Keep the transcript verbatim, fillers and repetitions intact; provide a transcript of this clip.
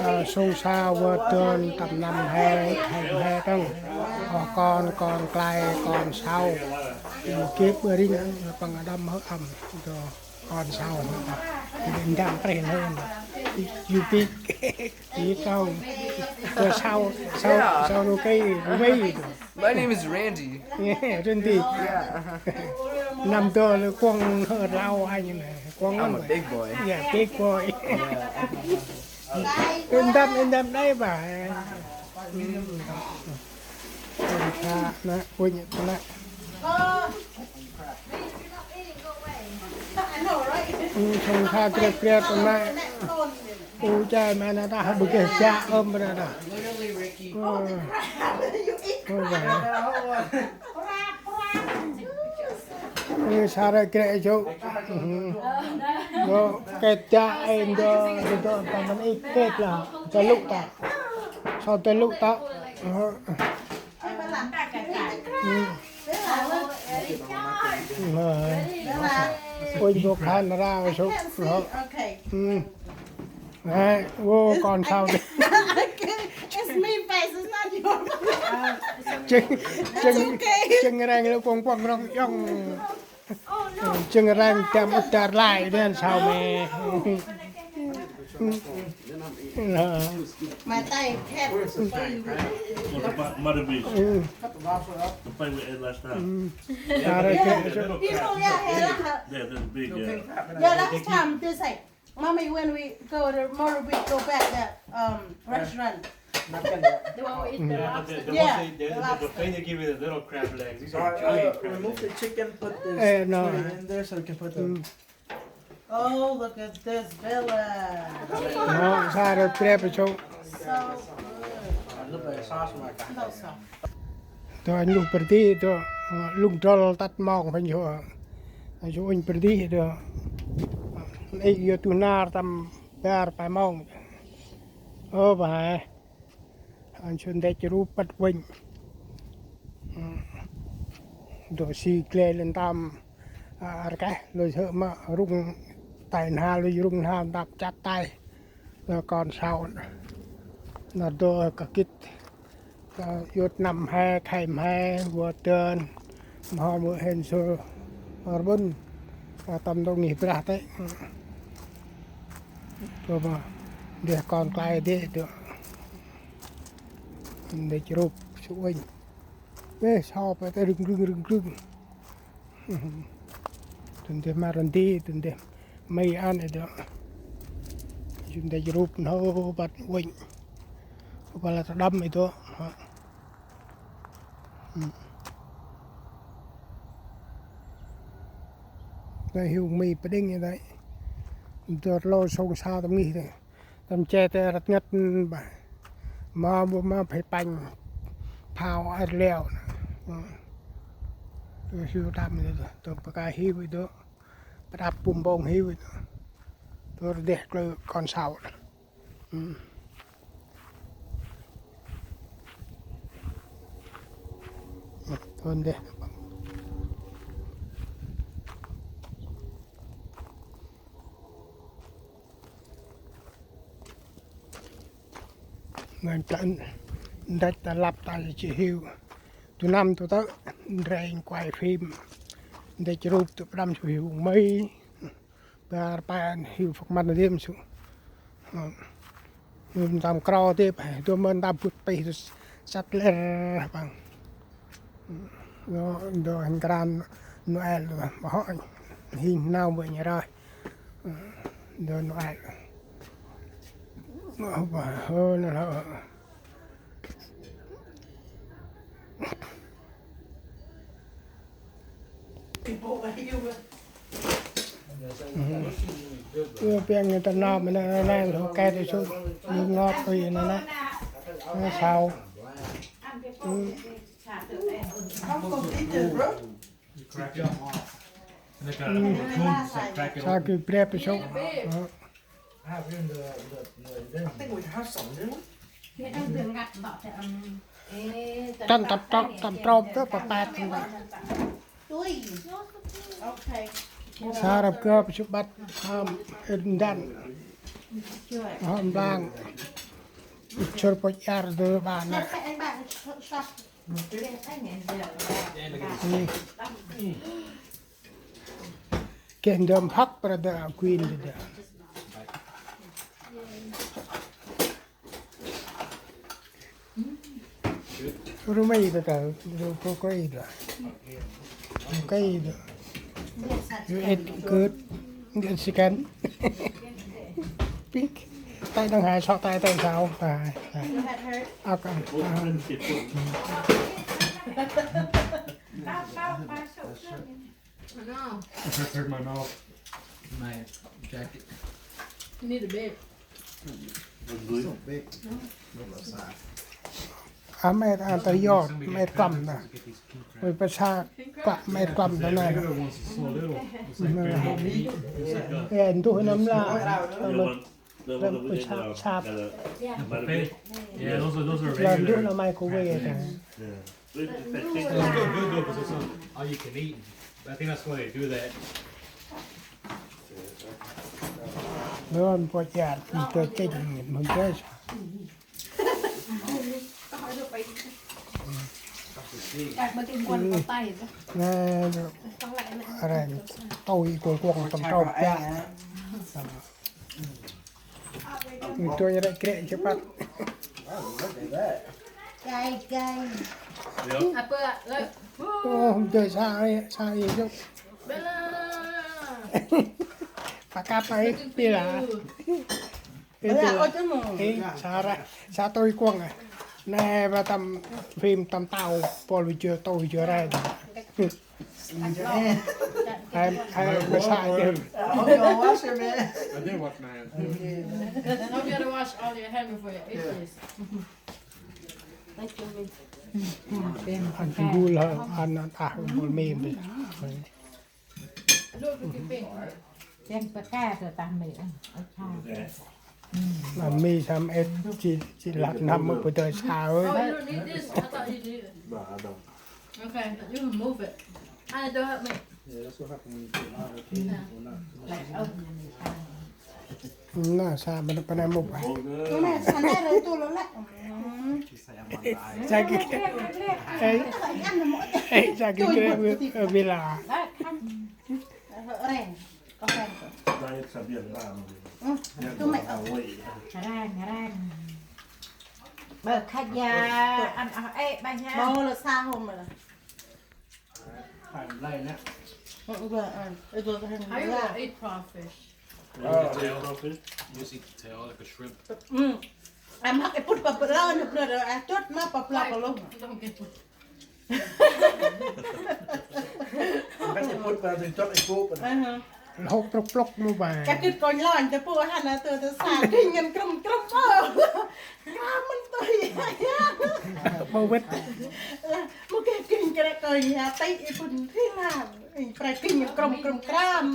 Ơ, sông sa vơ tơn tâm năm he, he, he tăng. Ơ, kon, kon klai, kon sau. Kip ring, păng đâm hơ âm. Kon sau. Ndăng preh hơ. Yu pik. Yu tông. Ơ, sau, sau, sau nô kê, nô mê. My name is Randy. Yeah, Randy. Yeah. Năm tơ lơ kuông hơ lau anh nê. Kuông I'm a big boy. Yeah, big boy. Yên tâm, yên tâm đấy bà. Nè, ui nhật nè. Sông sa krep krep nè. Ôi, chai ma na ta hăp bơh geh ja ơm bra ta. Ơ, ơ, ba. Ơ, sa ra krep jô. Ơ, ket ja ê ndơ, ndơ, ndơ, ta mân ê ket lah. Ta lŭ ta. Sa ta lŭ ta. Ơ. Ôi, vô khan ra, vô sụp, vô. Okay. Ơ, vô, it's, kon sau đi. It's me face, it's not your face. Chưng, chưng, okay. Chưng rang lơ kuông kuông rong yong. Chưng rang tam ŭt tar lai đen sau me. Ơ. My thigh hurt. Mother beach. The play we ate last time. Yeah, yeah, yeah. Yeah, that's big, yeah. Yeah, last time they say, Mommy, when we go to Murray Beach, go back that, um, restaurant. The one we eat the lobster. Yeah, the, the, the buffet, they give you the little crab legs. These are giant crab legs. Remove the chicken, put this tray in there so we can put the Oh, look at this villa. Ơ, sa rơp krep sông. So good. No sauce. Tơ anh lŭ pơr di tơ, lŭng trôl tât mông phanh sông. Anh sông anh pơr di tơ. Ê, yơ tu nar tâm bar pa mông. Ơ, ba. Anh sông ndech rup păt vinh. Dô si gle lăn tâm. Rkeh lôi hơ ma rŭng tai nha lôi rŭng nha ntap chat tai. Lơ kon sau. Na dô ka kit. Yut năm he, khem he, vơ tơn. Mho mơ hên sơ. Rbŭn. Tâm dô ngih brah tê. Dô ma. Dê kon klai dê dô. Ndech rup su uănh. Ê, so pa tê rưng rưng rưng rưng. Tun dê ma răn di, tun dê mây ăn ê dô. Tun dê rup nô băt uănh. Rup ala ta đâm ê dô. Dai hiu mây pơđing ê dai. Dô lô sông sa tâm ngih dai. Tâm che tê răt ngăt ba. Ma bu ma phê panh phao ar leo. Tơ hiu đâm ê dô. Tơ paka hiu ê dô. Pơđăp pŭm bông hiu ê dô. Tơ rơdeh klơ kon sau. Tơ rơdeh. Ngăn plă ndăch ta lăp ta chi hiu. Tu năm tu tơ, ndreng quay phim. Ndăch rup tu pơđăm su hiu mây. Bar pan hiu phak măn đêm su. Hiu tam kro tê, tu mơn tam bŭt pê tu sat lêr păng. Dô, dô hên kran Noel, ma hŏ, hên nau bơ̆ nhia roi. Dô Noel. Hô, nau hŏ. Ơ, piăng ngăn ta nau, mă nau, nau, nau, hŏ, kê tê su, lu ngop, ui, nau, nau. Nau sau. Ơ. Sa kơ brep pơsôk. Tăn tăp trŏm, tăp trŏm tơ pơpet. Sa rap kơ pơsôk băt, ơm, ơt ndăn. Hŏm blang. Chor pôch iăr dơ ƀa nă. Keh ndơm hăk pra dơ a kuin dơ. Rumei dơ dơ, dơ ko ko i dơ. Ko i dơ. You eat good. Good chicken. Pig. Tay đang hai sọ tay tay sao tay. Tay. Ơ, con. Hurt my mouth. My jacket. You need a bib. It's so big. No, no, it's not. A met a ta yor, met klăm ta. Ôi, pa sa klă met klăm ta nê. Regular ones is so little. It's like barely meat. Ê, ntuh năm la. Sharp, sharp. Yeah, those are, those are regular. It's good, good though, 'cause it's all, all you can eat. I think that's why they do that. Lôn pô char, mong tơ chêch, mong tơ. Nê, reng, tôi kuông kuông tâm trâu pia. Tôi rek rek chê păt. Gai, gai. Apa, lơ. Ô, hông dơi sa ai, sa ai chúc. Bella. Pakap ai, pila. Bella, ôi, chứ mù. Ê, sa ra, sa tôi kuông à. Nê, ba tâm phim tâm tàu, pôl video tôi video ra. Em, em, bơi xa chứ. I hope you all wash your hands. I did wash my hands. Now you gotta wash all your hand before you eat this. Ăn gul hơ, ăn, ăn ah, mol mêm đi. Look at your finger. Chen pa ka ta ta mi. Ăn mi sam et, chi, chi lăp năm mơ bơ dơi sa ơi. Oh, you don't need this? I thought you did. No, I don't. Okay, you can move it. I don't have me. Yeah, that's what happened when you put a lot of things on that. Nă, sa bơ, bơ nă mŭk. Nă, sa nă rơ tu lơ lă. Sa kơ, ê, ê, sa kơ, ê, ê, vila. Reng. Kơ reng. Diet sa biên ba. Tu mẹ. Reng, reng. Bơ khăch ya, ăn, ê, ba ya. Bao lơ sa hôm lơ. How you gonna eat crawfish? Oh, the tail. You see the tail, like a shrimp. Em hak iput pa pla, nep na, a chot ma pa pla pa lo. Em hak iput pa, chot iput pa. Lhôk plôk plôk mô bai. Ka kĭt kônh lônh, ta pô hăn a tơ, tơ sa, kinh ngăn krŭm krŭm ơ. Krŭm mĭn tui. Mâu vĭt. Mô kê kinh krŭm kônh ya, tê i pŭn thi lan. Ih, prê kinh ngăn krŭm krŭm krŭm.